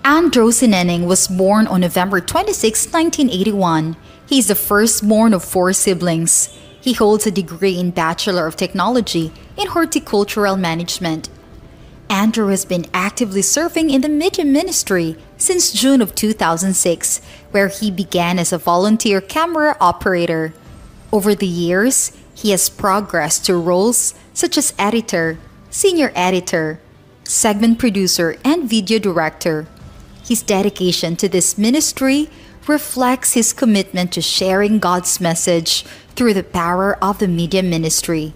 Andrew Sineneng was born on November 26, 1981. He is the firstborn of four siblings. He holds a degree in Bachelor of Technology in Horticultural Management. Andrew has been actively serving in the media ministry since June of 2006, where he began as a volunteer camera operator. Over the years, he has progressed to roles such as editor, senior editor, segment producer, and video director. His dedication to this ministry reflects his commitment to sharing God's message through the power of the media ministry.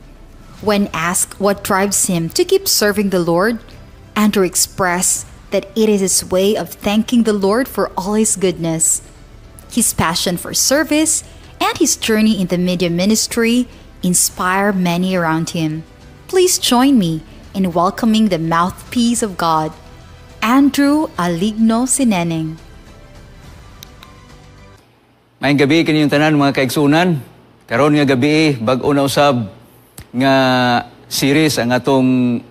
When asked what drives him to keep serving the Lord, Andrew expressed that it is his way of thanking the Lord for all his goodness. His passion for service and his journey in the media ministry inspire many around him. Please join me in welcoming the mouthpiece of God, Andrew Aligno Sineneng. Maayong gabii kaninyong tanan, mga kaigsunan. Karon nga gabi, bag-o na usab nga series ang atong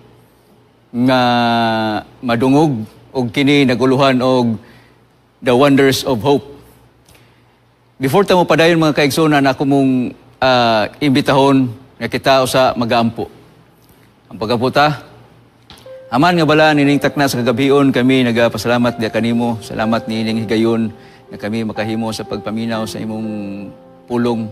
nga madungog og kini naguluhan og The Wonders of Hope. Before ta mo padayon, mga kaigsunan, ako mong imbitahon nga kita usa magaampo. Ang pagkaputa, Amahan nga balaan nining takna sa kagabion, kami nagapasalamat diha kanimo. Salamat niining higayon nga kami makahimo sa pagpaminaw sa imong pulong.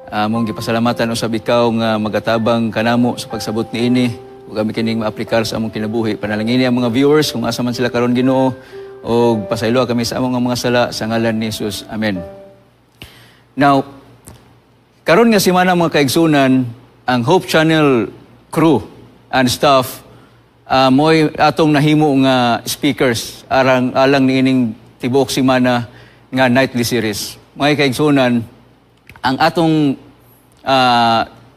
Among gipasalamatan usab ikaw nga magatabang kanamo sa pagsabot niini ug kami kining maaplikar sa among kinabuhi. Panalangini ang mga viewers kung asa man sila karon, Ginoo, ug pasayloa kami sa among mga sala sa ngalan ni Jesus. Amen. Now, karon nga semana, mga kaigsunan, ang Hope Channel crew and staff mo'y atong nahimo nga speakers arang alang niining tibuok semana nga nightly series. Mga kaigsunan, ang atong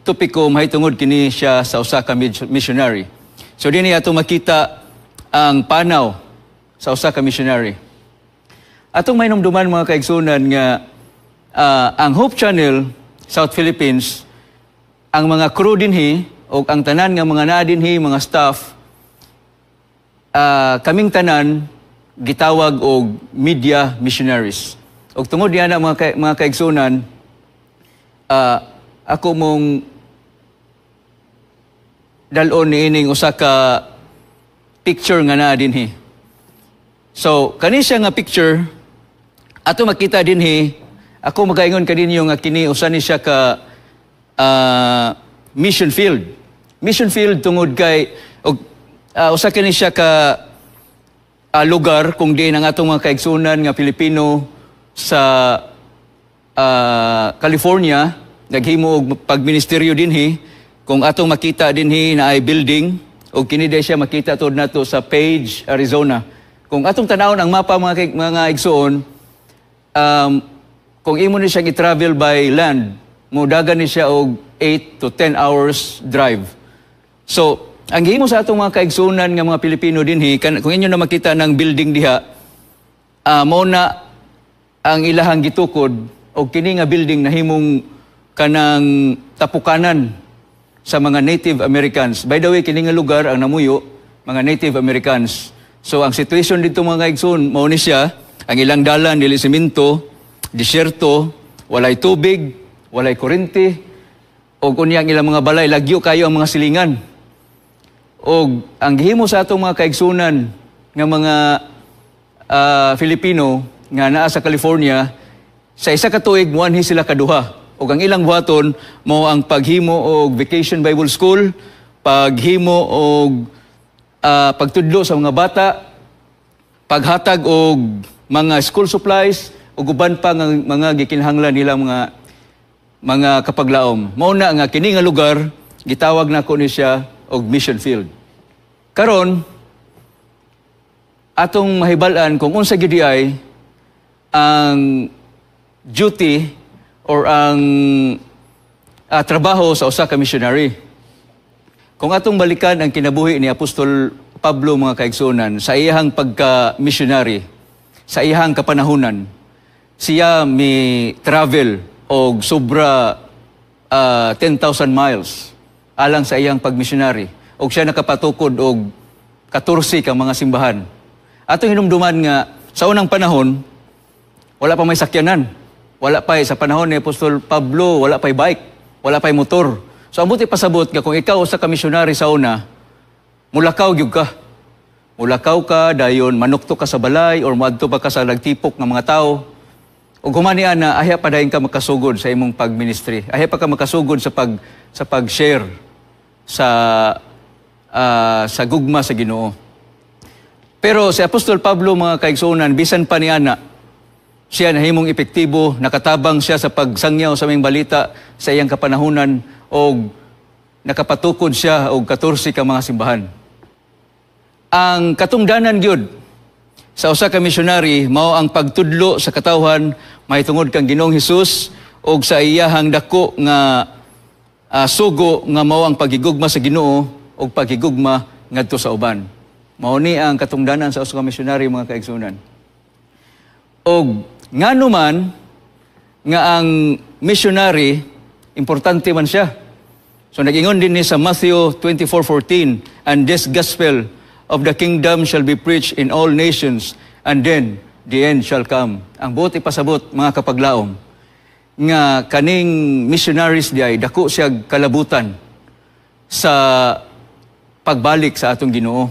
topiko mahitungod kini siya sa usa ka missionary. So dinhi atong makita ang panaw sa usa ka missionary. Atong mahinumduman, mga kaigsunan, nga ang Hope Channel South Philippines, ang mga crew dinhi o ang tanan nga mga naa dinhi, mga staff, kaming tanan gitawag og media missionaries. Og tungod diha na, mga kaigsunan, ako mong dal-on niining usa ka picture nga naa dinhi. So, kani siya nga picture ato makita dinhi, ako magaingon kaninyo nga kini usa ni siya ka mission field. Mission field tungod kay og usa kini siya ka lugar kung di ang atong mga kaigsunan nga Pilipino sa California naghimo og pagministeryo dinhi. Kung atong makita dinhi na ay building og kini day siya makita tuod nato sa Page, Arizona. Kung atong tanawon ang mapa, mga igsoon, kung imo ni siyang i-travel by land, modagan ni siya og 8 to 10 hours drive. So, ang gihimo sa atong mga kaigsunan nga mga Pilipino dinhi, kung inyo na makita ng building diha, mao na ang ilahang gitukod og kini nga building nahimong kanang tapukanan sa mga Native Americans. By the way, kini nga lugar ang namuyo mga Native Americans. So ang situation dito, mga kaigsoon, mao ni siya, ang ilang dalan dili semento, disyerto, walay tubig, walay kuryente, og unya ang ilang mga balay lagyo kayo ang mga silingan. Og ang gihimo sa atong mga kaigsunan nga mga Filipino nga naa sa California, sa isa ka tuig muanhi sila kaduha. Og ang ilang buhaton mao ang paghimo og Vacation Bible School, paghimo og pagtudlo sa mga bata, paghatag og mga school supplies ug uban pa nga mga gikinahanglan nila mga kapaglaom. Mao na nga kini nga lugar gitawag nako ni siya og mission field. Karon atong mahibal-an kung unsa gyud ay ang duty or ang trabaho sa usa ka missionary. Kung atong balikan ang kinabuhi ni Apostol Pablo, mga kaigsunan, sa iyahang pagka-missionary, sa iyahang kapanahunan, siya mi travel og sobra 10,000 miles alang sa iyang pagmissionary. Og siya nakapatukod og 14 ka mga simbahan. Atong hinumduman nga sa unang panahon, wala pa may sakyanan. Wala pa sa panahon ni Apostol Pablo, wala pa bike, wala pa motor. So ang buot ipasabot nga kung ikaw usa ka missionary sa una, mulakaw gyud ka. Mulakaw ka, dayon manukto ka sa balay or moadto pa ka sa nagtipok ng mga tao. Ug human niya na ahya pa dayon ka makasugod sa imong pagministry. Ahya pa ka makasugod sa pag-share sa gugma sa Ginoo. Pero si Apostol Pablo, mga kaigsuonan, bisan pa niana, siya nahimong epektibo, nakatabang siya sa pagsangyaw sa maayong balita sa iyang kapanahunan og nakapatukod siya og 14 ka mga simbahan. Ang katungdanan gyud sa usa ka missionary mao ang pagtudlo sa katawhan mahitungod kang Ginoong Hesus og sa iyahang dako nga sugo nga mao ang paghigugma sa Ginoo og paghigugma ngadto sa uban. Mao ni ang katungdanan sa usa ka missionary, mga kaigsuonan. Og ngano man nga ang missionary importante man siya? So nag-ingon din ni sa Matthew 24:14, "And this gospel of the kingdom shall be preached in all nations, and then the end shall come." Ang buot ipasabot, mga kapaglaom, nga kaning missionaries diay dako siya kalabutan sa pagbalik sa atong Ginoo.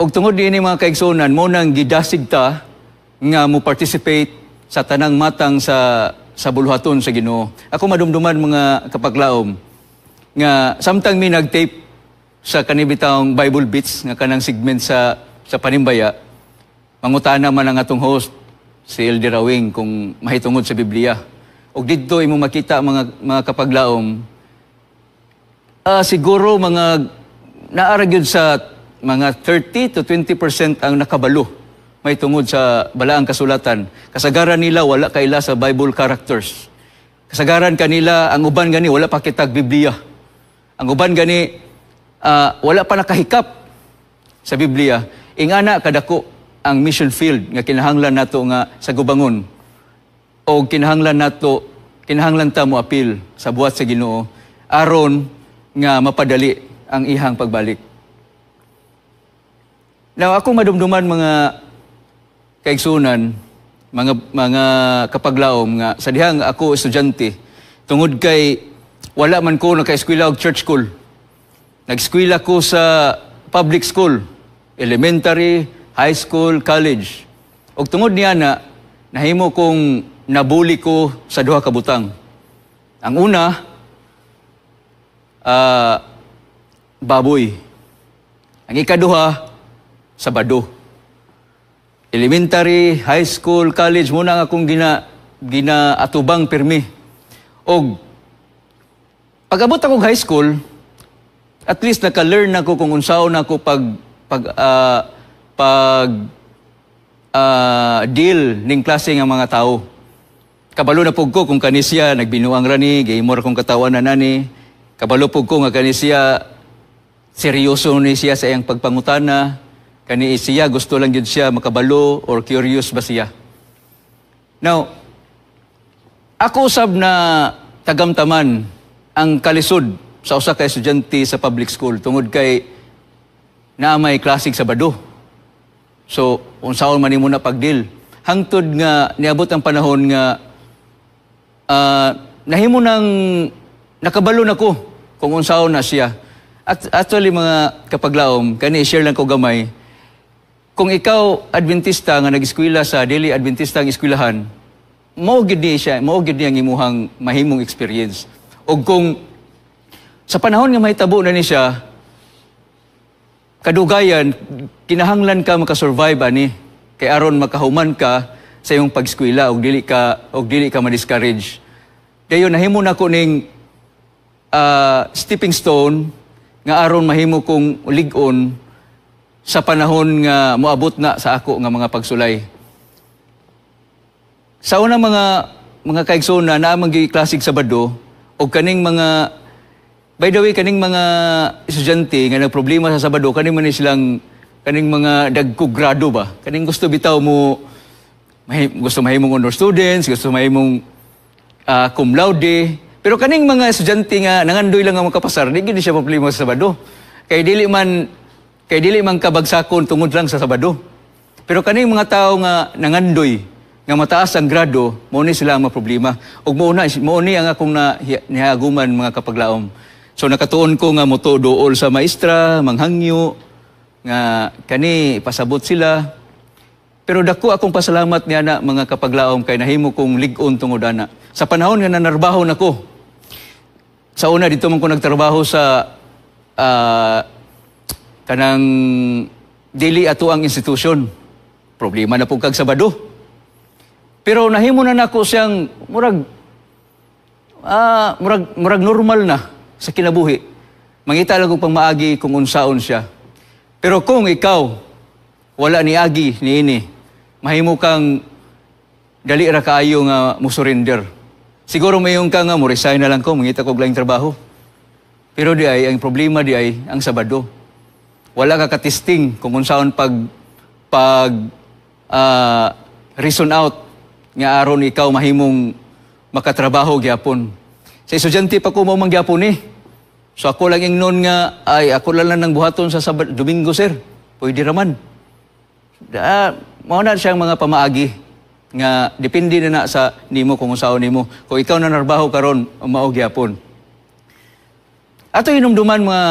Og tungod niini, mga kaigsuonan, mao nang gidasig ta nga mo participate sa tanang matang sa buluhaton sa Ginoo. Ako madumduman, mga kapaglaom, nga samtang mi nag-tape sa kanibitawng Bible Beats nga kanang segment sa Panimbaya, mangutana man ang atong host si Elder Awing kung mahitungod sa Biblia. Og didto imo makita, mga kapaglaom, siguro mga naara gyud sa mga 30 to 20% ang nakabalo mahitungod sa balaang kasulatan. Kasagaran nila wala kaila sa Bible characters. Kasagaran kanila, ang uban gani wala pa kitag Biblia. Ang uban gani wala pa nakahikap sa Biblia. Ingana kadako ang mission field nga kinahanglan nato nga sa gubangon o kinahanglan nato, kinahanglan ta mo apil sa buhat sa Ginoo aron nga mapadali ang ihang pagbalik. Now, ako madumduman, mga kaigsuonan, mga kapaglaom, nga sa dihang ako estudyante, tungod kay wala man ko naka-eskwela og church school. Nag-eskwela ko sa public school, elementary, high school, college. Og tungod niya na nahimo kong nabuli ko sa duha ka butang. Ang una, baboy. Ang ikaduha, Sabado. Elementary, high school, college, mao na ang akong gina atubang pirmi. Og pag-abot ako high school, at least naka-learn ako kung unsaon ako pag deal ning klase nga mga tao. Kabalo na pug ko kung kani siya nagbinuang ra ni, gihimo ra kong katawanan nani. Kabalo pug ko nga kani siya seryoso ni siya sa iyang pagpangutana. Kani siya gusto lang gyud siya makabalo or curious ba siya. Now, ako usab na tagamtaman ang kalisod sa usa ka estudyante sa public school tungod kay naa may klaseng Sabado. So, unsaon man nimo na pagdeal? Hangtod nga niabot ang panahon nga nahimo nang nakabalo na ko kung unsaon na siya. At actually, mga kapaglaom, kani share lang ko gamay. Kung ikaw Adventista nga nag-eskwela sa dili Adventista ang eskwelahan, mao gid ni siya, mao gid ni ang imuhang mahimong experience. Og kung sa panahon nga mahitabo na ni siya, kadugayan kinahanglan ka makasurvive ani kay aron makahuman ka sa imong pag-eskwela og dili ka ma-discourage. Dayon nahimo nako ning stepping stone nga aron mahimo kong lig-on sa panahon nga moabot na sa ako nga mga pagsulay. Sa una, mga kaigsoona, naa man klaseng Sabado og kaning mga, by the way, kaning mga estudyante nga nagproblema sa Sabado, kaning man ni silang kaning mga dagkog grado ba, kaning gusto bitaw mo gusto mahimong honor students, gusto mahimong cum laude. Pero kaning mga estudyante nga nangandoy lang nga makapasar, di gid siya problema sa Sabado kay dili man Kay dili man kabagsakon tungod lang sa Sabado. Pero kaning mga tao nga nangandoy nga mataas ang grado, mao ni sila ang problema. Ug mao ni ang akong na nihaguman, mga kapaglaom. So nakatuon ko nga moto duol sa maestra, manghangyo nga kani pasabot sila. Pero dako akong pasalamat niya na, mga kapaglaom, kay nahimo kong lig-on tungod ana. Sa panahon nga nanarbaho nako. Sa una dito man ko nagtrabaho sa kanang dili ato ang institusyon. Problema na pud kag Sabado. Pero nahimo na nako siyang murag normal na sa kinabuhi. Mangita lang og pamaagi kung unsaon siya. Pero kung ikaw wala ni agi niini, mahimo kang dali ra kaayo nga mo surrender. Siguro mayon ka nga mo resign na lang ko, mangita ko og laing trabaho. Pero di ay ang problema di ay ang Sabado. Wala ka ka-testing kung unsaon pag reason out nga aron ikaw mahimong makatrabaho gyapon. Sa estudyante pa ko, mao man gyapon ni. So ako lang ingnon nga ay ako lang lang nang buhaton sa Sabado, Domingo, sir. Pwede raman. Da, mao na siyang mga pamaagi nga depende na na sa nimo kung unsaon nimo. Kung ikaw na narbaho karon, mao gyapon. Ato hinumduman, mga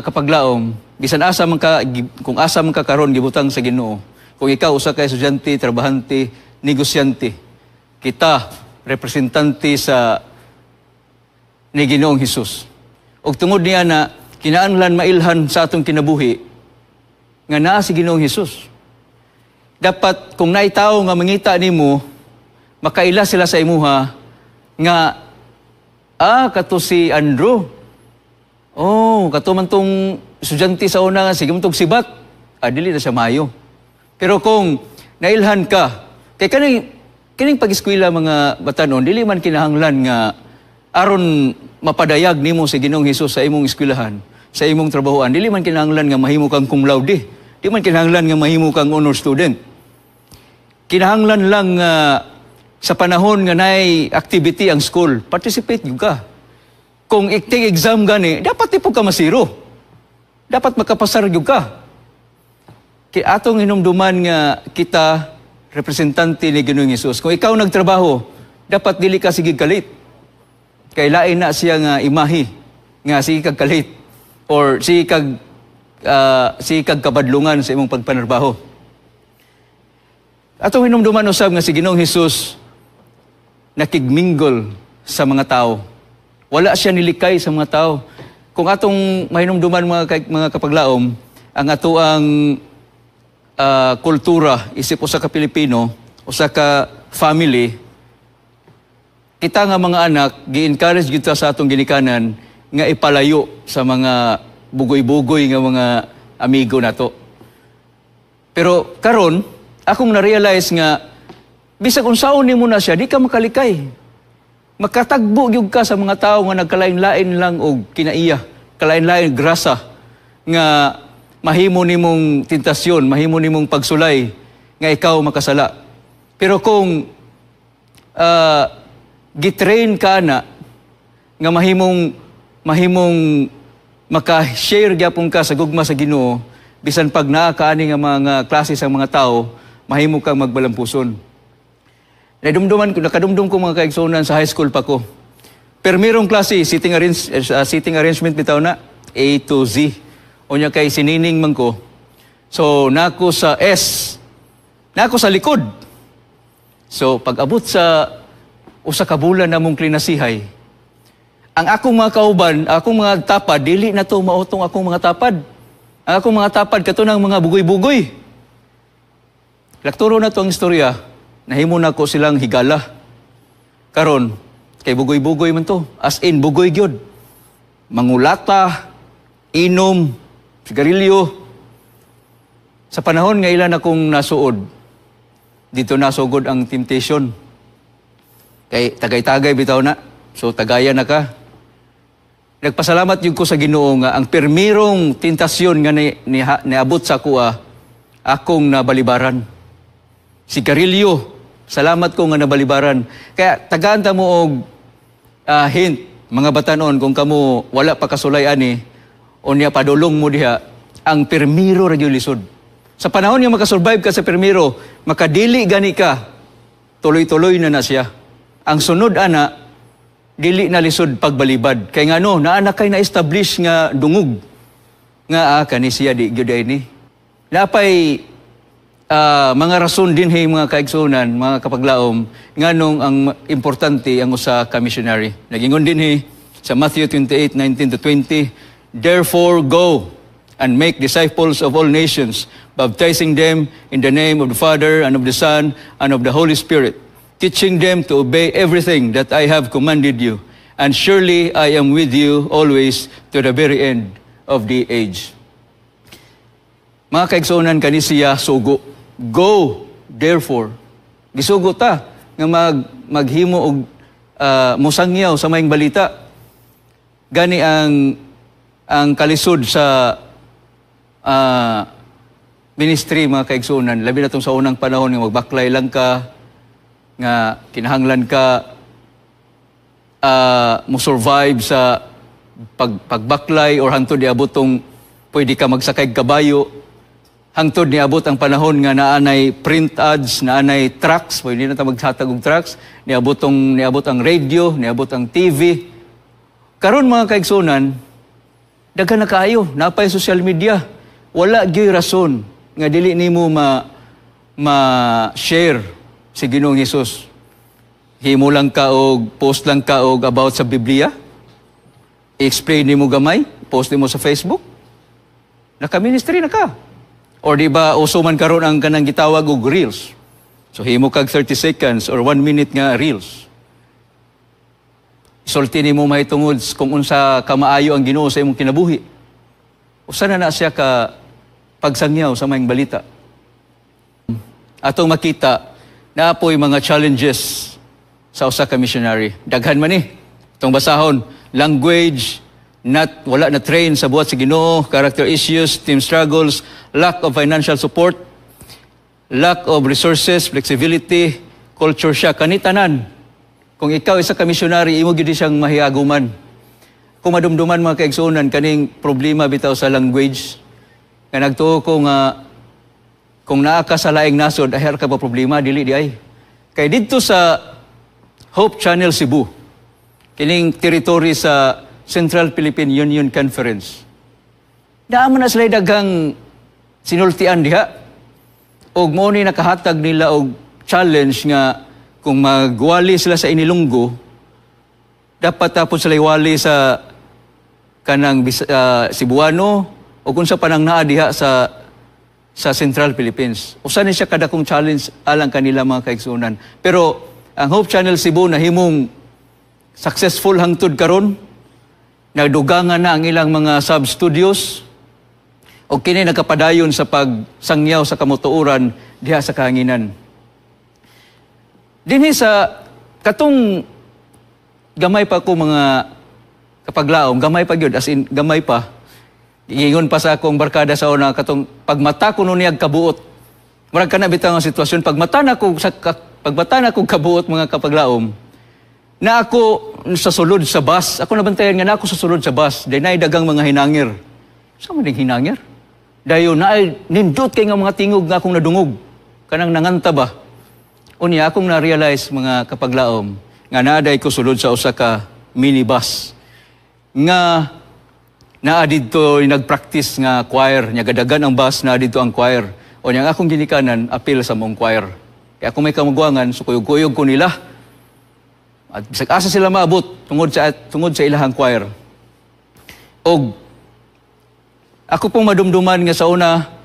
kapaglaom, bisan asa man ka, kung asa man ka karon gibutang sa Ginoo. Kung ikaw usa ka estudyante, trabahante, negosyante, kita representante sa ni Ginoong Hesus. Og tungod niya na kinahanglan mailhan sa atong kinabuhi nga naa si Ginoong Hesus. Dapat kung naay tawo nga mangita nimo, makaila sila sa imuha nga, "Ah, kato si Andrew. Oh, kato man tong estudyante sa una nga sige man tong sibat. Ah, dili na siya maayo." Pero kung nailhan ka, kay kaning pag-eskwela, mga batanon, dili man kinahanglan nga aron mapadayag nimo si Ginoong Hesus sa imong eskwelahan, sa imong trabahoan, dili man kinahanglan nga mahimo kang cum laude. Di man kinahanglan nga mahimo kang honor student. Kinahanglan lang nga sa panahon nga naay activity ang school, participate gyud ka. Kung take exam gani, dapat di po ka masiro. Dapat makapasar gyud ka. Kay atong hinumduman nga kita representante ni Ginoong Hesus. Kung ikaw nagtrabaho, dapat dili ka sige ka-late. Kay lain na siya nga imahe nga sige kag ka-late or sige kag kabadlungan sa imong pagpanarbaho. Atong hinumduman usab nga si Ginoong Hesus nakig-mingle sa mga tao. Wala siya nilikay sa mga tao. Kung atong mahinumduman, mga kapaglaom, ang atoang kultura isip usa ka Pilipino, usa ka family, kita nga mga anak gi-encourage gyud ta sa atong ginikanan nga ipalayo sa mga bugoy-bugoy nga mga amigo nato. Pero karon akong na-realize nga bisag unsaon nimo na siya, di ka makalikay. Makatagbo gyud ka sa mga tao nga nagkalain-lain lang og kinaiya, kalain-lain grasa nga mahimo nimong tentasyon, mahimo nimong pagsulay nga ikaw makasala. Pero kung gitrain ka na nga mahimong maka-share gyapon ka sa gugma sa Ginoo bisan pag naa kaani nga mga klase sa mga tao, mahimo kang magbalampuson. Nadumduman ko, nakadumdum ko, mga kaigsunan, sa high school pa ko. Pero mayroong klase, sitting arrangement bitaw na, A to Z. Unya kay sinining man ko. So, nako sa S. Nako sa likod. So, pag abot sa usa ka bulan namong klinasihay, ang akong mga kauban, akong mga tapad, dili na to mautong akong mga tapad. Ang akong mga tapad, kato ng mga bugoy-bugoy. Lakturo na to ang istorya, nahimo na ko silang higala. Karon, kay bugoy-bugoy man to. As in, bugoy gyud. Mangulata, inom, sigarilyo. Sa panahon nga ilan akong nasuod, dito nasugod ang temptation. Kay tagay-tagay bitaw na. So tagayan na ka. Nagpasalamat gyud ko sa Ginoo nga ang permirong tentasyon nga niabot sa kuha, akong nabalibaran. Sigarilyo. Salamat ko nga nabalibaran. Kaya tagaan ta mo og hint, mga batanon, kung kamo wala pa kasulay ani Unya padulong mo diha, ang permiro ra gyud lisod. Sa panahon nga makasurvive ka sa permiro, makadili gani ka, tuloy-tuloy na na siya. Ang sunod ana, dili na lisod pagbalibad. Kay ngano, naa na kay na-establish nga dungog nga kani siya di gyud ni. Napay mga rason din hey, mga kaigsunan, mga kapaglaom, nganong ang importante ang usa ka missionary. Nagingon din hey, sa Matthew 28:19 to 20, "Therefore go and make disciples of all nations, baptizing them in the name of the Father and of the Son and of the Holy Spirit, teaching them to obey everything that I have commanded you. And surely I am with you always to the very end of the age." Mga kaigsunan, kani siya sugo. Go, therefore. Gisugo ta nga maghimo og mosangyaw sa maayong balita. Gani ang kalisod sa ministry, mga kaigsunan, labi na tong sa unang panahon nga magbaklay lang ka, nga kinahanglan ka mo survive sa pagbaklay or hangtod niabot tong pwede ka magsakay kabayo, hangtod niabot ang panahon nga naanay print ads, naanay tracts, pwede na ta maghatag og tracts, niabot ang radio, niabot ang TV. Karon, mga kaigsunan, daghan na kaayo, napay social media. Wala gyud rason nga dili nimo ma share si Ginoong Hesus. Himo lang ka og post lang ka og about sa Biblia. I-explain nimo gamay, post nimo sa Facebook. Naka-ministry na ka. Or di ba uso man karon ang kanang gitawag og reels? So himo kag 30 seconds or 1 minute nga reels. Isulti nimo mahitungod kung unsa kamaayo ang Ginoo sa imong kinabuhi. Usa na na siya ka pagsangyaw sa maayong balita. Atong makita naa poy mga challenges sa usa ka missionary. Daghan man ni. Itong basahon, language, not wala na train sa buhat sa Ginoo, character issues, team struggles, lack of financial support, lack of resources, flexibility, culture shock. Kani tanan. Kung ikaw isa ka missionary, imo gyud siyang mahiaguman. Kung madumduman, mga kaigsuonan, kaning problema bitaw sa language, nga nagtuo ko nga kung naa ka sa laing nasod, aher ka pa problema, dili di ay. Kay didto sa Hope Channel Cebu, kining territory sa Central Philippine Union Conference, naa man na sila daghang sinultian diha. Og mo ni nakahatag nila og challenge nga kung magwali sila sa Inilonggo, dapat tapos sila iwali sa kanang Cebuano o kung sa panang naa diha sa Central Philippines. Usa ni siya kadakong challenge alang kanila, mga kaigsunan. Pero ang Hope Channel Cebu nahimong successful hangtod karon. Nagdugangan na ang ilang mga sub-studios o kini nagkapadayon sa pagsangyaw sa kamutuoran diha sa kahanginan. Dinhi sa katong gamay pa ko, mga kapaglaom, gamay pa gyud, as in gamay pa. Giingon pa sa akong barkada sa una, katong pagmata ko niyag kabuot. Murag kana bitaw ang sitwasyon, pagmata na ko kabuot, mga kapaglaom. Na ako sa sulod sa bus, ako nabantayan nga na ako sa sulod sa bus, dahil naay dagang mga hinangir. Sa man ding hinangir? Dayon naay nindot kay nga mga tingog nga akong nadungog. Kanang nanganta ba? Unya akong na-realize, mga kapaglaom, nga naaday ko sulod sa usa ka minibus nga naa didto nagpractice nga choir nya gadagan ang bus, naa didto ang choir. O nya ang akong ginikanan apil sa mong choir. Kaya kung may kamugwangan, so kuyog-kuyog ko nila. At bisag asa sila maabot tungod sa ilahang choir. Og ako pong madumduman nga sa una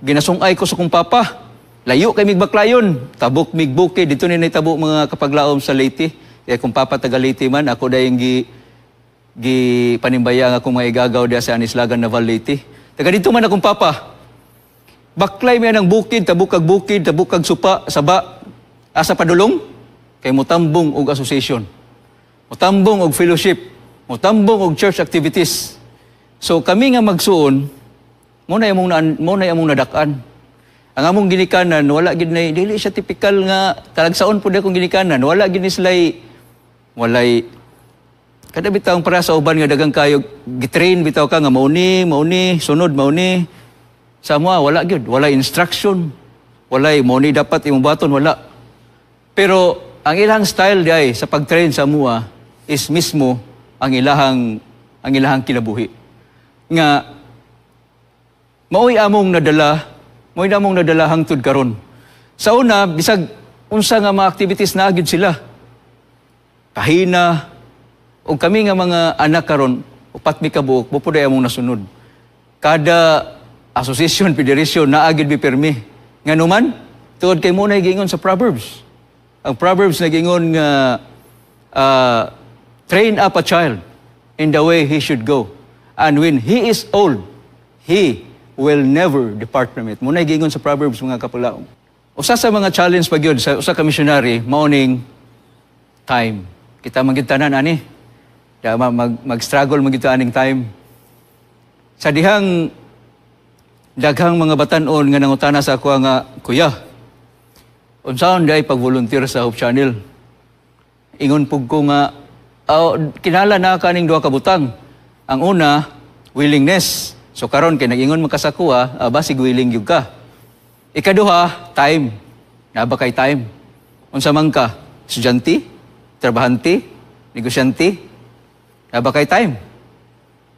ginasungay ko sa kong papa. Layo kay migbaklayon, tabok migbukid dito ni nahitabo, mga kapaglaom, sa Leyte. Kaya kung papa taga Leyte man, ako dayong gi gi panimbaya nga akong mga igagaw diya sa Anislagan, Naval, Leyte. Taga dito man akong papa. Baklay mi ng bukid, tabok kag bukid, tabok kag supa, saba, asa padulong kay mutambong og association. Mutambong og fellowship, mutambong og church activities. So kami nga magsuon, mo na among nadak-an. Ang among ginikanan wala gid na, dili siya tipikal nga talagsaon pud akong ginikanan, wala gid ni sila'y walay Kada bitaw ang para sa uban nga dagang kayo gitrain bitaw ka nga mauni, mauni, sunod mauni. Sa amoa wala gyud, wala instruction. Walay mauni dapat imong baton, wala. Pero ang ilang style diay sa pag-train sa amoa is mismo ang ilahang kinabuhi. Nga mao'y among nadala hangtod karon. Sa una, bisag unsa nga mga activities na gyud sila. Pahina, o kami nga mga anak karon, upat mi kabuok, mao puday among nasunod. Kada association, federation, naa gyud mi permi. Nganuman, tungod kay mao na giingon sa Proverbs. Ang Proverbs nagingon nga train up a child in the way he should go. And when he is old, he will never depart from it. Mao na giingon sa Proverbs, mga kapulaong. Usa sa mga challenge pa gyud sa usa ka missionary mao ning time. Kita man gyud tanan ani. Da mag-struggle man gyud aning time. Sa dihang daghang mga batan-on nga nangutana sa ako nga, "Kuya, unsaon diay pag-volunteer sa Hope Channel?" Ingon pug ko nga, oh, kinahanglan na kaning duha ka butang. Ang una, willingness. So karon kay nag-ingon man ka sa akoa, basig willing gyud ka. Ikaduha, time. Naa ba kay time? Unsa man ka? Estudyante? Trabahante? Negosyante? Naa ba kay time?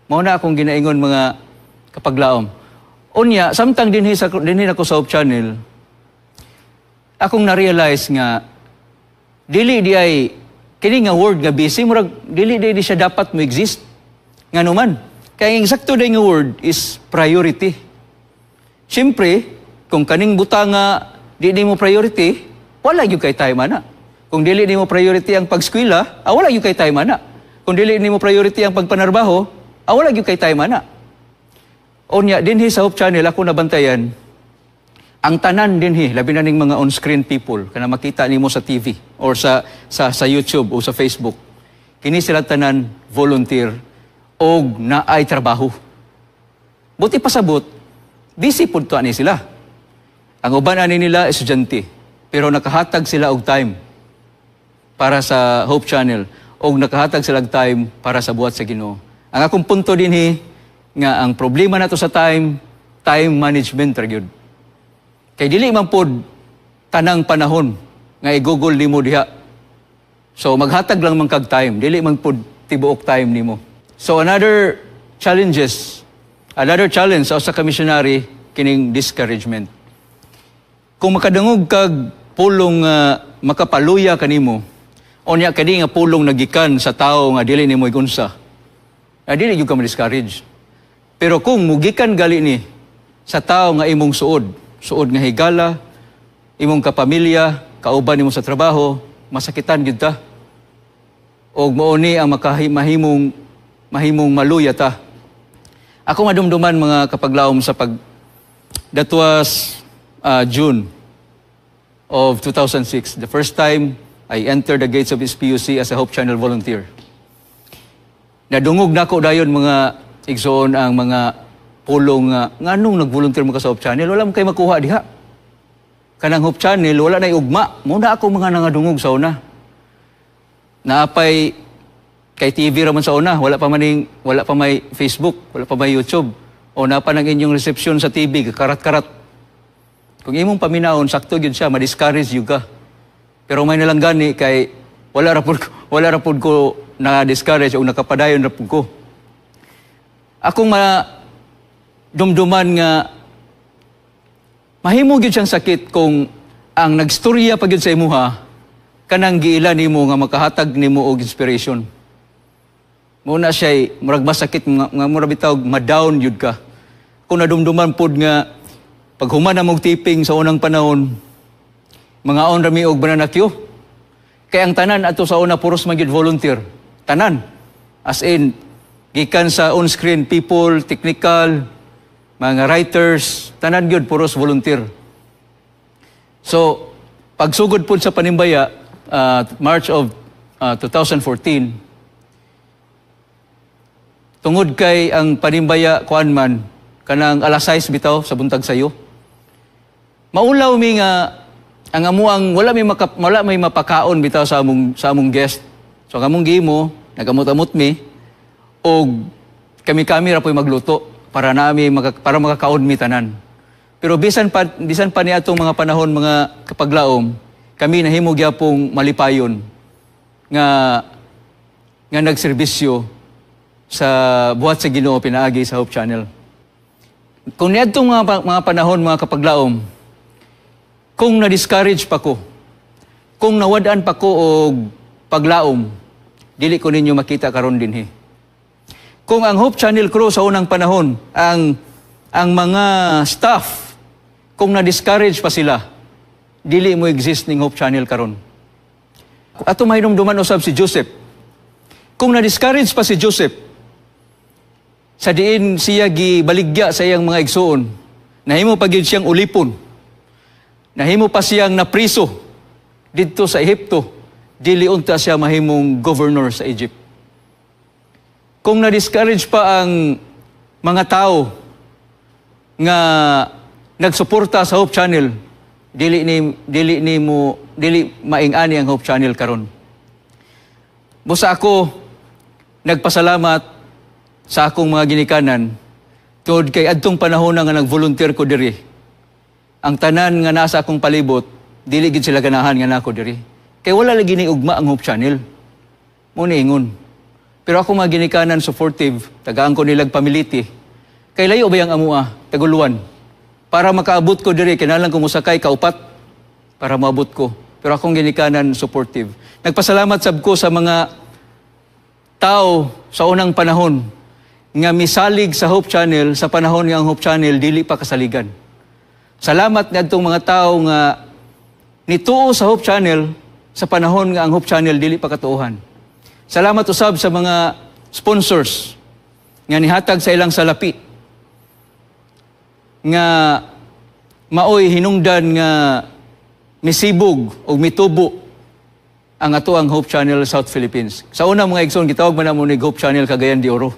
Mao na akong ginaingon, mga kapaglaom. Unya, samtang dinhi nako sa Hope Channel, akong na-realize nga dili di ay kini nga word nga busy, murag dili di siya dapat mo exist. Nganuman, kay ang eksakto day nga word is priority. Siyempre, kung kaning butang nga di mo priority, wala gyud kay time ana. Kung dili nimo priority ang pagskwela, wala gyud kay time ana. Kung dili nimo priority ang pagpanarbaho, wala gyud kay time ana. Unya, dinhi sa Hope Channel ako nabantayan ang tanan dinhi, labi na ning mga on-screen people kana makita nimo sa TV or sa YouTube o sa Facebook. Kini sila tanan volunteer og naay trabaho. Buti pasabot, busy pud to ani sila. Ang uban ani nila estudyante, pero nakahatag sila og time para sa Hope Channel og nakahatag sila og time para sa buhat sa Ginoo. Ang akong punto dinhi nga ang problema nato sa time, time management ra gyud. Kay dili man pod tanang panahon nga i-google nimo diha. So maghatag lang man kag time, dili man pod tibuok time nimo. So another challenge sa usa ka missionary kining discouragement. Kung makadungog kag pulong makapaluya kanimo, unya kani nga pulong nagikan sa tawo nga dili nimo igunsa, dili gyud ka ma-discourage. Pero kung mugikan gali ni sa tawo nga imong suod, suod nga higala, imong kapamilya, kauban nimo sa trabaho, masakitan gyud ta. Og mao ni ang mahimong mahimong maluya ta. Ako madumduman, mga kapaglaom, sa pag that was June of 2006, the first time I entered the gates of SPUC as a Hope Channel volunteer. Nadungog nako dayon, mga igsoon, ang mga pulong nga, "Nganong nag-volunteer mo ka sa Hope Channel? Wala mo kay makuha diha. Kanang Hope Channel, wala na ugma." Mao na ako mga nangadungog sa una. Naapay kay TV raman sa una, wala pa may Facebook, wala pa may YouTube. O naa pa nang inyong reception sa TV, karat-karat. Kung imong paminawon, sakto gyud siya, ma-discourage gyud ka. Pero may nalang gani kay wala ra pud ko na-discourage o nakapadayon ra pud ko. Akong ma dumduman nga mahimo gyud siyang sakit kung ang nagstorya pa gyud sa imuha kanang giila nimo nga makahatag nimo og inspiration. Mao na siya murag masakit nga murag bitaw ma-down gyud ka. Kung nadumduman pod nga paghuman na mong taping sa unang panahon, mangaon rami og banana cue. Kay ang tanan ato sa una puros man gyud volunteer. Tanan. As in, gikan sa on-screen people, technical, mga writers, tanan gyud puros volunteer. So, pagsugod po sa panimbaya, March of 2014, tungod kay ang panimbaya kuan man, kanang alas 6 bitaw sa buntag sayo. Maulaw mi nga ang amuang wala may mapakaon bitaw sa among guest. So ang among gimo, Nagamot-amot mi og kami-kami ra po'y magluto para makakaon mi tanan. Pero bisan pa ni atong mga panahon, mga kapaglaom, kami nahimo gyapong malipayon nga nga nagserbisyo sa buhat sa Ginoo pinaagi sa Hope Channel. Kung niadtong mga panahon, mga kapaglaom, kung na-discourage pa ko, kung nawad-an pa ko og paglaom, dili ko ninyo makita karon dinhi. Kung ang Hope Channel crew sa unang panahon, ang mga staff, kung na-discourage pa sila, dili mo exist ning Hope Channel karon. Ato mahinumduman usab si Joseph. Kung na-discourage pa si Joseph, sa diin siya gibaligya sa iyang mga igsuon, nahimo pa gyud siyang ulipon, nahimo pa siyang napriso didto sa Ehipto, dili unta siya mahimong governor sa Egypt. Kung na-discourage pa ang mga tao nga nagsuporta sa Hope Channel, dili maing-ani ang Hope Channel karon. Busa ako nagpasalamat sa akong mga ginikanan tungod kay adtong panahon nga nag-volunteer ko diri. Ang tanan nga nasa akong palibot, dili gid sila ganahan nga nako diri. Kay wala lagi ni ugma ang Hope Channel. Mo ni ingon. Pero ako mga ginikanan supportive, tagaan ko nilag pamiliti. Kay layo ba yung amua, taguluan. Para makaabot ko diri, kinahanglan ko mosakay kaupat para maabot ko. Pero akong ginikanan supportive. Nagpasalamat sab ko sa mga tao sa unang panahon nga misalig sa Hope Channel sa panahon nga ang Hope Channel dili pa kasaligan. Salamat ngadtong mga tao nga nituo sa Hope Channel sa panahon nga ang Hope Channel dili pa katuohan. Salamat usab sa mga sponsors nga nihatag sa ilang salapi nga maoy hinungdan nga misibog o mitubo ang ato ang Hope Channel South Philippines. Sa una, mga igsoon, gitawag man namo ni Hope Channel Cagayan de Oro.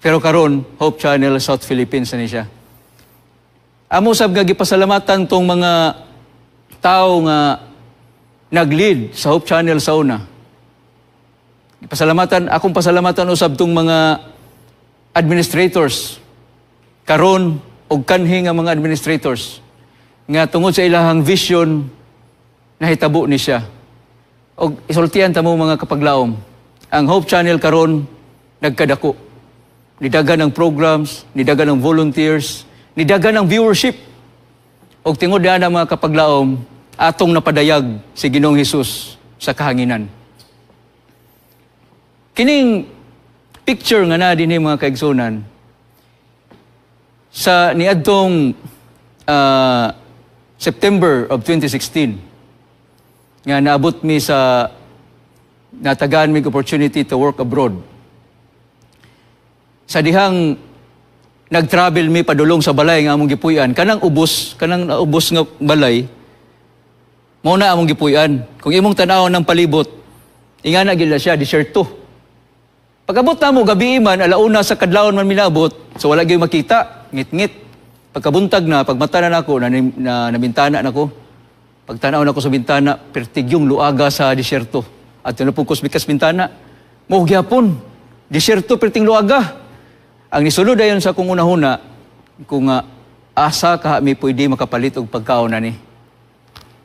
Pero karon Hope Channel South Philippines na ni siya. Amo sab nga gipasalamatan tong mga tao nga nag-lead sa Hope Channel sa una. Pasalamatan, akong pasalamatan usab tong mga administrators karon og kanhi nga mga administrators nga tungod sa ilahang vision nahitabo ni siya. Og isultian ta mo, mga kapaglaom, ang Hope Channel karon nagkadako. Nidagan ang programs, nidagan ang volunteers, nidagan ang viewership. Og tingod na mga kapaglaom, atong napadayag si Ginoong Hesus sa kahanginan. Kining picture nga na dinhi, mga kaigsunan, sa niadtong September of 2016 nga naabot mi sa natagaan mi opportunity to work abroad. Sa dihang nag-travel mi padulong sa balay nga among gipuy-an, kanang ubos, kanang naubos nga balay, mao na among gipuy-an. Kung imong tan-awon ng palibot, ingana gid na siya, disyerto. Pag-abot namo, gabi man, alauna sa kadlawon man minabot, so wala gyud makita, ngit-ngit. Pagkabuntag na, pagmata na nako, na nabintana nako. Pagtanaw nako sa bintana, pertigyong luaga sa disyerto. At na po bikas bintana, mo gyapon, disyerto perting luaga. Ang nisulod ayon sa akong unahuna, kung nga asa ka mi pwede makapalit og pagkaon ani.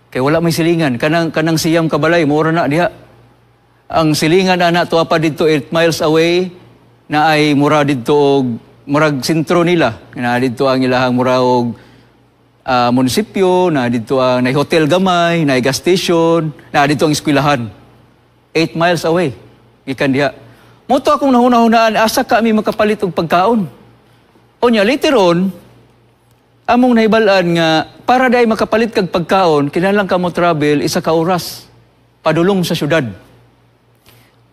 Kay wala may silingan, kanang siyam ka balay, mura na diha. Ang silingan ana tuwa pa didto 8 miles away na ay mura didto og murag sentro nila. Na didto ang ilahang mura og munisipyo, na didto ang na hotel gamay, na gas station, na didto ang eskwelahan. 8 miles away gikan diha. Mo to akong nahuna-hunaan, asa ka mi makapalit og pagkaon. Unya later on among nahibal-an nga para dai makapalit kag pagkaon, kinahanglan ka mo travel 1 ka oras padulong sa syudad.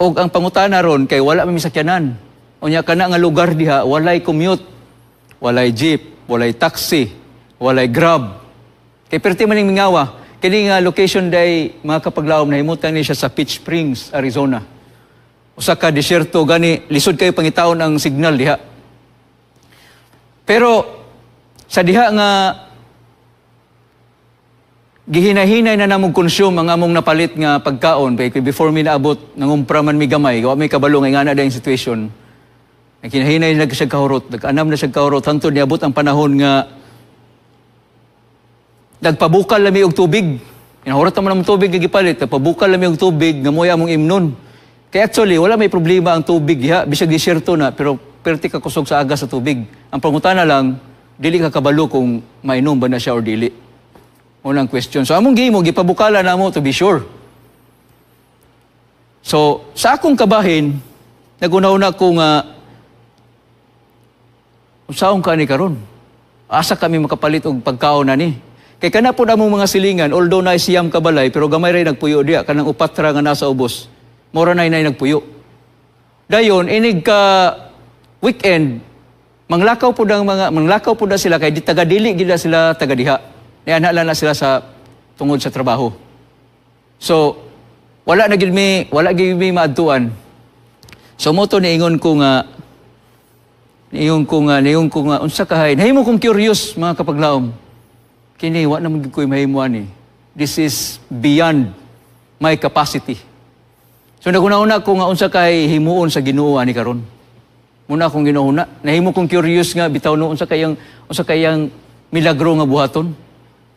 Og ang pangutana ron kay wala may sakyanan. Unya kana nga lugar diha walay commute, walay jeep, walay taxi, walay Grab. Kay perti man ning mingawa. Kini nga location day, mga kapaglaom, nahimutan ni siya sa Peach Springs, Arizona. Usa ka disyerto gani, lisod kayo pangitaon ang signal diha. Pero sa diha nga Gihinahinay na namong consume ang among napalit nga pagkaon kay before mi naabot, nangumpra man mi gamay, wa mi kabalo nga ingana dayong situation. Naghinahinay na siya kahurot, nag-anam na siya kahurot hangtod niabot ang panahon nga nagpabukal lami og tubig. Kinahurot naman ang tubig nga gipalit, nagpabukal lami og tubig nga mo'y among imnon. Kaya actually wala may problema ang tubig diha, bisag disyerto na, pero perti ka kusog sa aga sa tubig. Ang pangutana lang, dili ka kabalo kung mainom ba na siya or dili. Unang question. So among gihimo, gipabukala namo to be sure. So sa akong kabahin, naguna-una ko nga unsaon ka ni karon? Asa kami makapalit og pagkaon na ni? Kay kana pod among mga silingan, although na 9 ka balay, pero gamay ray nagpuyo diya, kanang upat ra nga nasa ubos. Mora na inay nagpuyo. Dayon inig ka weekend, manglakaw pod sila kay di taga dili gid sila taga diha. Niana lang na sila sa tungod sa trabaho. So wala gid mi maadtuan. So mo to niingon ko nga unsa kahay nahimo kong curious, mga kapaglaom. Kini wa naman gid ko'y mahimo ani. This is beyond my capacity. So naguna-una ko nga unsa kay himuon sa Ginoo ani karon. Muna akong ginuuna, nahimo kong curious nga bitaw no unsa kayang milagro nga buhaton.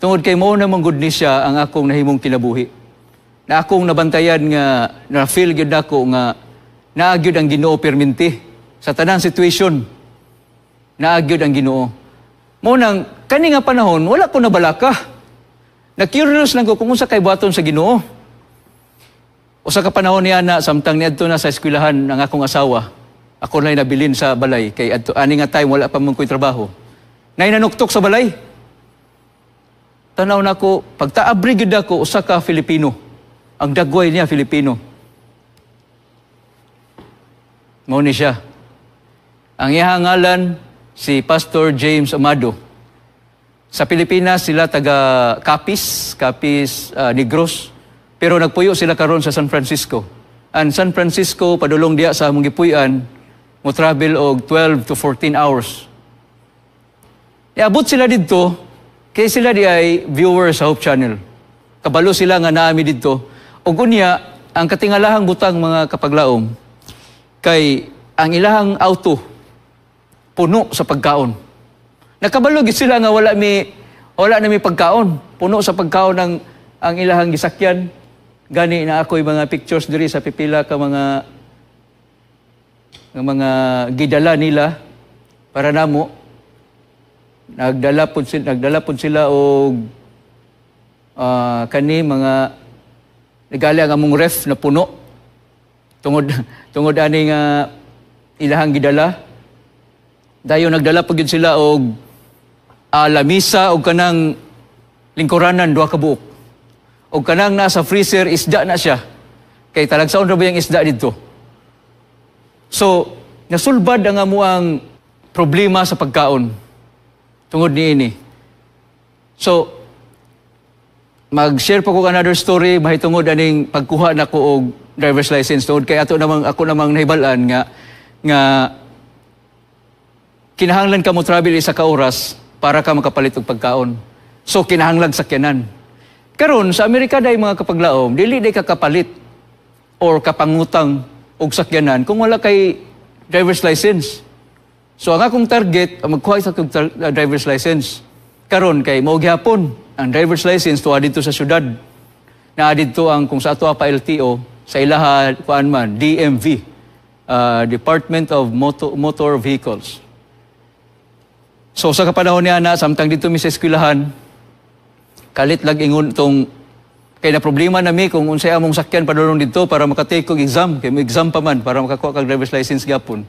Tungod kay mao namang gud ni siya ang akong nahimong kinabuhi. Na akong nabantayan nga na feel gyud nako nga naa gyud ang Ginoo perminti sa tanang situation. Naa gyud ang Ginoo. Mao nang kani nga panahon wala ko nabalaka. Na curious lang ko kung unsa kay buhaton sa Ginoo. Usa ka panahon niya na samtang niadto na sa eskwelahan ang akong asawa. Ako na nabilin sa balay kay adto ani nga time wala pa man ko'y trabaho. Nay nanuktok sa balay. Tanaw nako, pagtaabri gyud ako, usa ka Filipino. Ang dagway niya Filipino. Mao ni siya. Ang iyang ngalan si Pastor James Amado. Sa Pilipinas sila taga Capiz, Capiz, Negros. Pero nagpuyo sila karon sa San Francisco. Ang San Francisco padulong diya sa among gipuy-an, mo travel og 12 to 14 hours. Iabot sila didto, kay sila di ay viewers sa Hope Channel. Kabalo sila nga naami didto. Ug unya, ang katingalahang butang, mga kapaglaom, kay ang ilahang auto puno sa pagkaon. Nakabalo gid sila nga wala na mi pagkaon. Puno sa pagkaon ang ilahang gisakyan. Gani na ako'y mga pictures diri sa pipila ka mga gidala nila para namo. Nagdala pod sila og kani mga nagali ang among ref na puno tungod ani nga ilahang gidala. Dayon nagdala pa gyud sila og lamisa og kanang lingkuranan duha ka buok. Og kanang nasa freezer, isda na siya. Kay talagsaon ra ba yung isda didto. So nasulbad ang amuang problema sa pagkaon tungod niini. So mag-share pa ko another story mahitungod aning pagkuha nako og driver's license, tungod kay ato namang ako namang nahibal-an nga kinahanglan ka mo travel isa ka oras para ka makapalit og pagkaon. So kinahanglan sakyanan. Karon sa Amerika day, mga kapaglaom, dili day ka kapalit or kapangutang og sakyanan kung wala kay driver's license. So ang akong target, ang magkuha sa akong driver's license. Karon kay mao gihapon ang driver's license tuwa didto sa syudad. Naa didto ang kung sa ato pa LTO, sa ilaha kuan man DMV, Department of Motor Vehicles. So sa kapanahon niya na samtang didto mi sa eskwelahan, kalit lag ingon tong kay na problema na mi kung unsay among sakyan padulong didto para makatake og exam, kay mo exam pa man para makakuha kag driver's license gyapon.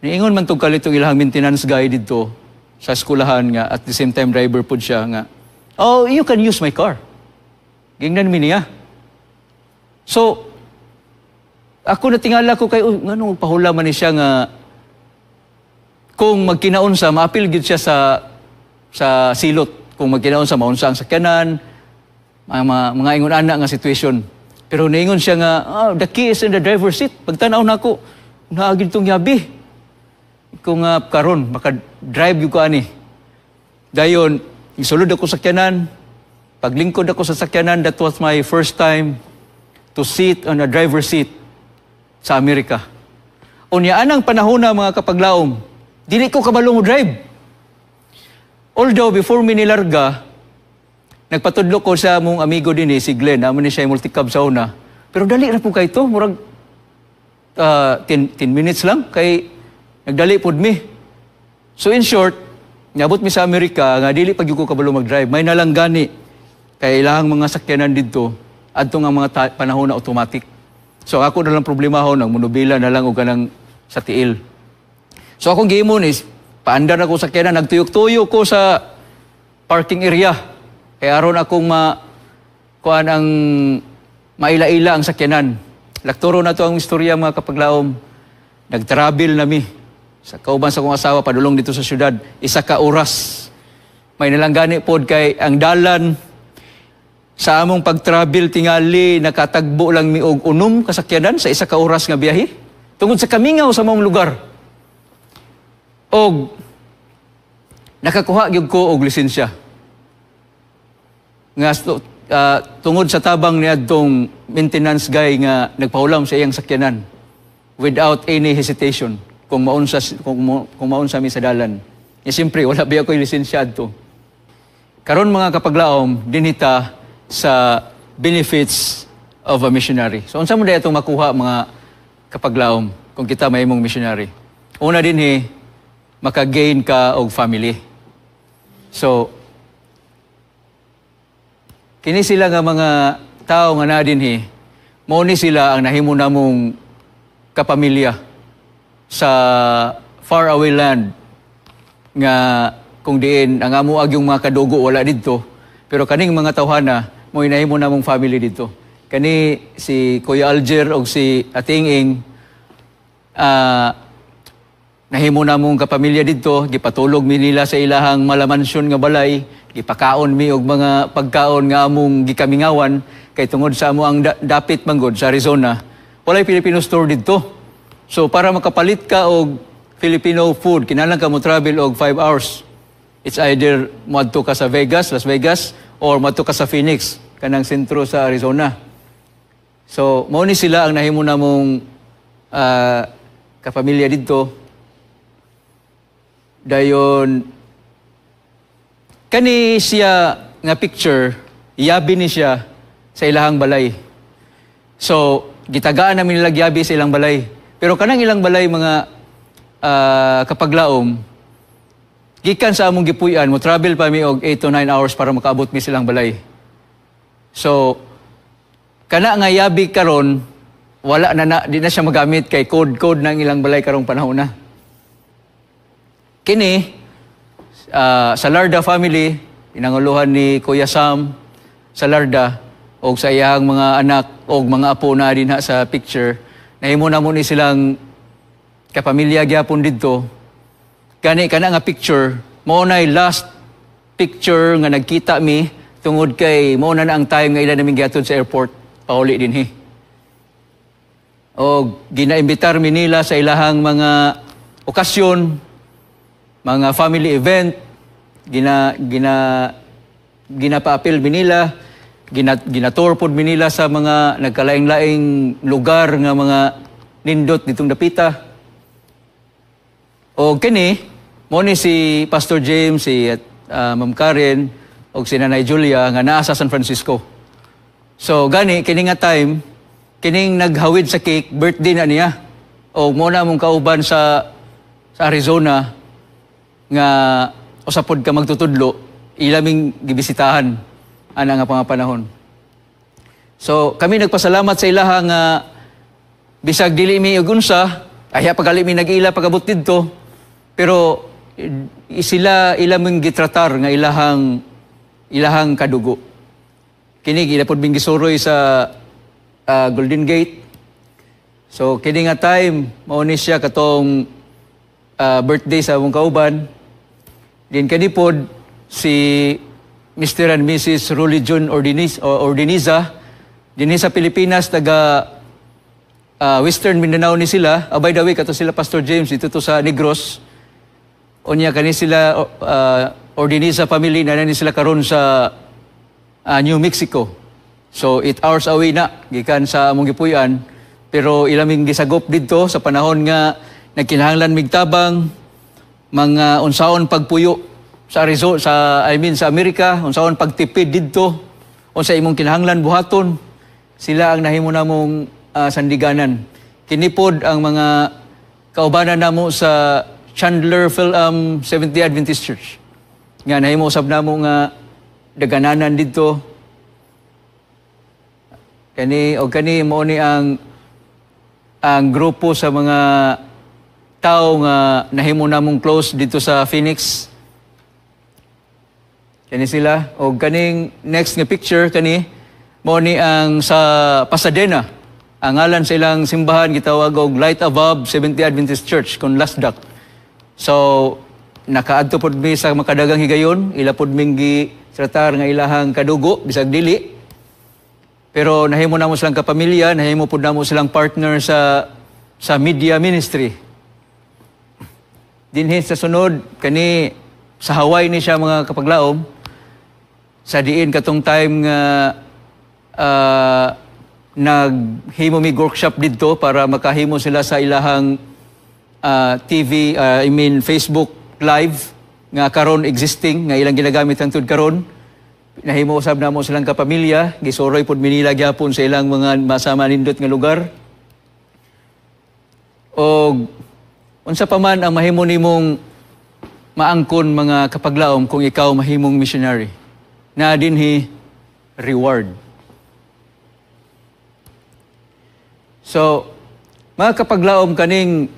Niingon man tong kalit tong ilahang maintenance guy didto sa eskwelahan nga at the same time driver pud siya nga, "Oh, you can use my car." Gingnan mi niya. So ako natingala ko kay, oh, nganong pahula man ni siya nga kung magkinaunsa maapil gid siya sa silot, kung magkinaunsa maunsa ang sakyanan, mga ingon ana nga situation. Pero niingon siya nga, "Ah, the key is in the driver's seat." Pagtanaw nako, naa gid tong yabi kung karon maka-drive gyud ko ani. Dayon isulod ako sa sakyanan. Paglingkod ako sa sakyanan, that was my first time to sit on a driver's seat sa Amerika. Unya anang panahon na, mga kapaglaom, dili ko kabalo mo drive. Although before mi nilarga, nagpatudlo ko sa among amigo din eh, si Glenn, amo ni siya multicab sa una. Pero dali ra po kay to, murag 10 minutes lang kay nagdali pod mi. So in short, niabot mi sa Amerika nga dili pa gyud ko kabalo mag-drive. May nalang gani kay ilahang mga sakyanan didto adto nga mga panahon na automatic. So ako na lang problema ho, nang munubila na lang og kanang sa tiil. So akong gihimo is paandar ako sa sakyanan, nagtuyok-tuyok ko sa parking area. Kaya aron akong ma kuan ang maila-ila ang sakyanan. Laktoro na to ang istorya, mga kapaglaom. Nag-travel na mi sa kauban sa akong asawa padulong dito sa syudad, isa ka oras. May nalanggani pod kay ang dalan sa among pag-travel, tingali nakatagbo lang mi og 6 ka sakyanan sa isa ka oras nga biyahe tungod sa kamingaw sa among lugar. Og nakakuha gyud ko og lisensya. Nga tungod sa tabang niadtong maintenance guy nga nagpahulam sa iyang sakyanan without any hesitation kung maunsa mi sa dalan. E siyempre wala biya ko'y lisensya adto. Karon, mga kapaglaom, dinhi ta sa benefits of a missionary. So unsa mo diay atong makuha, mga kapaglaom, kung kita mahimong missionary? Una dinhi, maka-gain ka og family. So kini sila nga mga tao nga naa dinhi, mao ni sila ang nahimo namong kapamilya sa far away land nga kung diin ang amo agyong mga kadugo wala didto, pero kaning mga tawhana mo nahimo namong family didto. Kani si Kuya Alger og si Ating Ing, nahimo namong kapamilya didto. Gipatulog mi nila sa ilahang malamansyon nga balay, gipakaon mi og mga pagkaon nga among gikamingawan kay tungod sa amo ang dapit manggod sa Arizona, walay Filipino store didto. So para makapalit ka og Filipino food, kinahanglan ka mo travel og 5 hours. It's either moadto ka sa Vegas, Las Vegas, or moadto ka sa Phoenix, kanang sentro sa Arizona. So mao ni sila ang nahimo namong kapamilya didto. Dayon kani siya nga picture, yabi ni siya sa ilahang balay. So gitagaan namin nila yabi sa ilang balay. Pero kanang ilang balay, mga kapaglaom, gikan sa among gipuy-an, mo travel pa mi og 8 to 9 hours para makaabot mi silang balay. So kana nga yabi karon wala na, na di na siya magamit kay code code ng ilang balay karong panahon na. Kini sa Larda family, pinanguluhan ni Kuya Sam sa Larda og sa iyang mga anak og mga apo na dinha sa picture, nahimo na mo ni silang kapamilya gyapon didto. Gani kana nga picture mao nay last picture nga nagkita mi tungod kay mao na na ang time nga ila naming gihatod sa airport pauli dinhi. Og ginaimbitar mi nila sa ilahang mga okasyon, mga family event, gina gina ginapaapil mi nila, gina-tour pod mi nila sa mga nagkalaing-laing lugar nga mga nindot ditong dapita. O kini, mo ni si Pastor James, si Ma'am Karen, o si Nanay Julia nga naa sa San Francisco. So gani kini nga time, kining naghawid sa cake, birthday na niya. O mo na mong kauban sa Arizona nga usa pod ka magtutudlo, ilaming gibisitahan ana nga mga panahon. So kami nagpasalamat sa ilaha nga bisag dili mi og unsa, ayha pagali mi nag-ila pagabot didto, pero sila ila ming gitratar nga ilahang kadugo. Kini ila pod ming gisuroy sa Golden Gate. So kini nga time mao ni siya katong birthday sa among kauban. Din kani pod si Mr. and Mrs. Ruli Jun Ordiniz, o Ordiniza dinhi sa Pilipinas, taga Western Mindanao ni sila. By the way, kato sila Pastor James dito to sa Negros. Unya kani sila Ordiniza family na ni sila karon sa New Mexico. So 8 hours away na gikan sa among gipuy-an, pero ilaming gisagop didto sa panahon nga nagkinahanglan mig tabang, mga unsaon pagpuyo sa Arizona, sa, I mean, sa Amerika, unsaon pagtipid didto, unsa imong kinahanglan buhaton, sila ang nahimo namong sandiganan. Kini pod ang mga kaubanan namo sa Chandler Seventh-day Adventist Church. Nga nahimo usab namo nga dagananan didto. Kani og kani mo ni ang grupo sa mga tao nga nahimo namong close dito sa Phoenix. Kani sila og kaning next nga picture, kani mo ni ang sa Pasadena. Ang ngalan sa ilang simbahan gitawag og Light Above Seventh-day Adventist Church kon Lasdak. So nakaadto pod mi sa makadagang higayon, ila pod ming gi tratar nga ilahang kadugo bisag dili. Pero nahimo namo silang kapamilya, nahimo pod namo silang partner sa media ministry. Dinhi sa sunod, kani sa Hawaii ni siya, mga kapaglaom, sa diin katong time nga naghimo mi workshop didto para makahimo sila sa ilahang TV, I mean, Facebook Live nga karon existing, nga ilang ginagamit hangtod karon. Nahimo usab namo silang kapamilya, gisuroy pod mi nila gyapon sa ilang mga masama nindot nga lugar. Og unsa pa man ang mahimo nimong maangkon, mga kapaglaom, kung ikaw mahimong missionary? Na dinhi reward. So, mga kapaglaom, kaning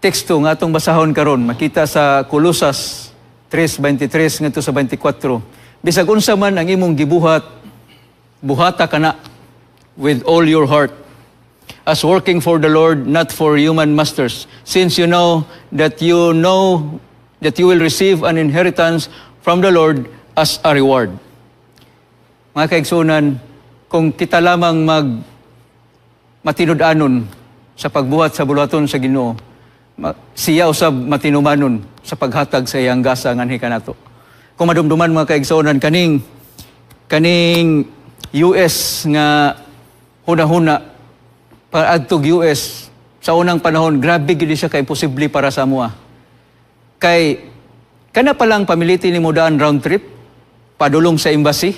teksto nga atong basahon karon makita sa Kolosas 3:23 ngadto sa 24. Bisag unsa man ang imong gibuhat, buhata kana with all your heart, as working for the Lord, not for human masters, since you know that you will receive an inheritance from the Lord as a reward. Mga kaigsunan, kung kita lamang mag matinud-anon sa pagbuhat sa buluhaton sa Ginoo, siya usab matinumanon sa paghatag sa iyang gasa nganhi kanato. Kung madumduman, mga kaigsuonan, kaning US nga huna-huna paadtog US sa unang panahon, grabe gid siya kay imposible para sa amoa. Kay kana pa lang pamiliti nimo daan round trip padulong sa embassy,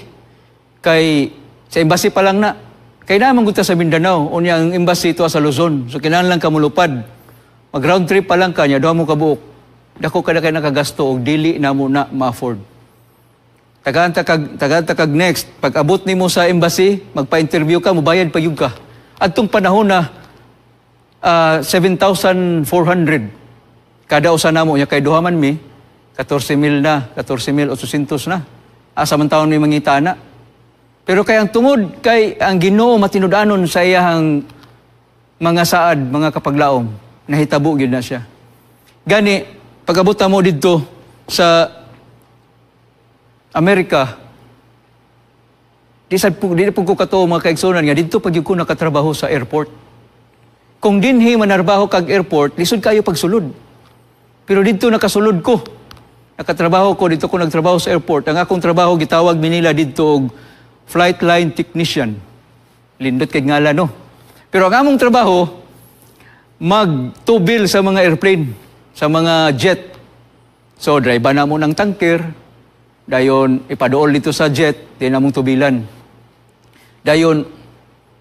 kay sa embassy pa lang na kay naa man gud ta sa Mindanao, unya ang embassy ito sa Luzon, so kinahanglan ka mulupad. Mag round trip pa lang kanya 2 mo kabuok, dako kada kay nakagasto og dili namo na ma-afford. Tagaan ta kag next, pag abot nimo sa embassy, magpa-interview ka, mubayad pa gyud ka. Adtong panahon na 7,400 kada usa namo nya, kay duha man mi, 14,000 na, 14,800 na. Asa man taon mi mangita na? Pero kay ang tungod kay ang Ginoo matinud-anon sa iyahang mga saad, mga kapaglaom, nahitabo gyud na siya. Gani pag-abot mo didto sa Amerika, di po ko katuo, mga kaigsunan, nga didto pag ko nakatrabaho sa airport. Kung dinhi manarbaho kag airport, lisod kayo pagsulod. Pero didto nakasulod ko. Nakatrabaho ko, dito ko nagtrabaho sa airport. Ang akong trabaho, gitawag mi nila didto og flight line technician. Lindot kay ngalan, no? Pero ang among trabaho, magtubil sa mga airplane, sa mga jet. So, drive na mo ng tanker, dayon ipaduol dito sa jet, di namong tubilan. Dayon,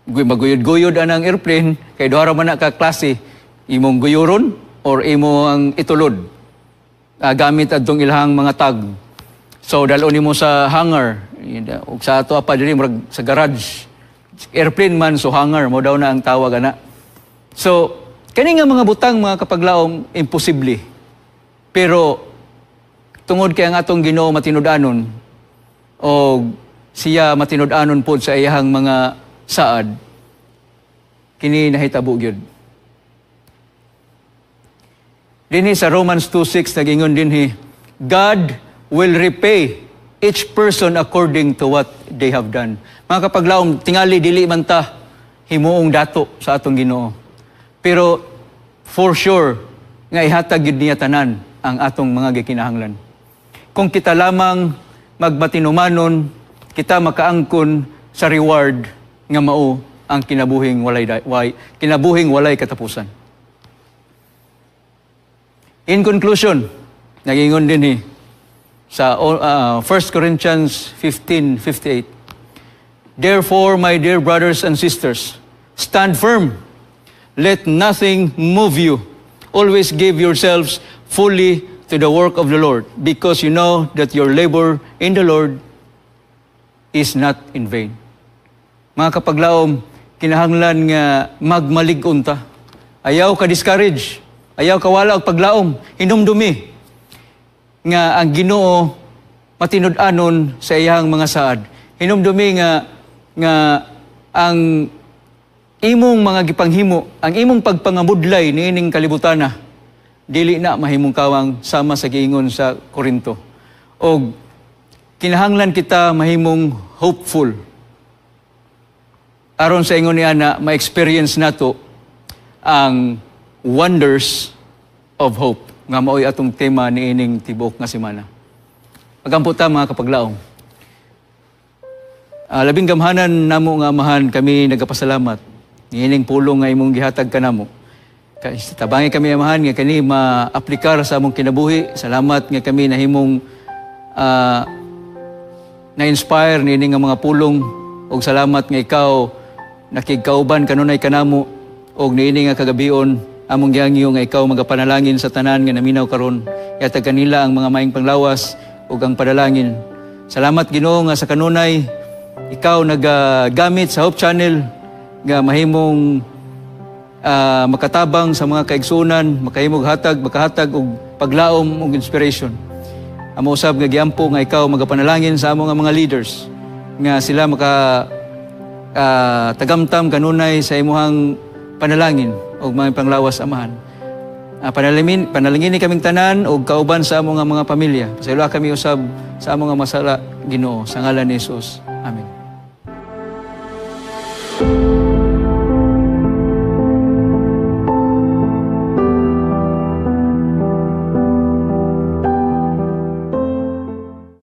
maguyod-guyod anang airplane, kay duha ra man na ka klase, imong guyuron or imo ang itulod. Gamit adtong ilahang mga tag. So dalon nimo sa hangar, ug sa ato pa diri murag sa garage. Airplane man, so hangar mo daw na ang tawag ana. So kani nga mga butang, mga kapaglaom, imposible. Pero tungod kay ang atong Ginoo matinud-anon o siya matinud-anon pod sa iyahang mga saad, kini nahitabo gyud. Dinhi sa Romans 2:6 nagingon dinhi, "God will repay each person according to what they have done." Mga kapaglaom, tingali dili man ta himuong dato sa atong Ginoo. Pero for sure nga ihatag gyud niya tanan ang atong mga gikinahanglan. Kung kita lamang magmatinumanon, kita makaangkon sa reward nga mao ang kinabuhing walay katapusan. In conclusion, nagingon dinhi sa 1 Corinthians 15:58. "Therefore, my dear brothers and sisters, stand firm. Let nothing move you. Always give yourselves fully to the work of the Lord, because you know that your labor in the Lord is not in vain." Mga kapaglaom, kinahanglan nga magmalig-on ta. Ayaw ka discourage. Ayaw ka wala og paglaom. Hinumdumi nga ang Ginoo matinud-anon sa iyang mga saad. Hinumdumi nga ang imong mga gipanghimo, ang imong pagpangabudlay niining kalibutana, dili na mahimong kawang sama sa giingon sa Korinto. Og kinahanglan kita mahimong hopeful. Aron sa ingon ni ana, ma-experience nato ang wonders of hope nga mao'y atong tema niining tibuok nga semana. Magampo ta, mga kapaglaom. Labing gamhanan namo nga Amahan, kami nagapasalamat niining pulong nga imong gihatag kanamo. Tabangi kami, Amahan, nga kani maaplikar sa among kinabuhi. Salamat nga kami nahimong na-inspire niini nga mga pulong ug salamat nga ikaw nakigkauban kanunay kanamo. Og niini nga kagabion, among gihangyo nga ikaw magapanalangin sa tanan nga naminaw karon. Ihatag kanila ang mga maayong panglawas ug ang panalangin. Salamat, Ginoo, nga sa kanunay ikaw nagagamit sa Hope Channel nga mahimong makatabang sa mga kaigsunan, makahimog hatag, makahatag og paglaom ug inspiration. Amo usab nga giampo nga ikaw magapanalangin sa amo nga mga leaders nga sila maka tagamtam kanunay sa imuhang panalangin ug mga panglawas, Amahan. Panalangin ni kaming tanan ug kauban sa amo nga mga pamilya. Pasayloa kami usab sa amo nga masala, Ginoo, sa ngalan ni Jesus. Amen.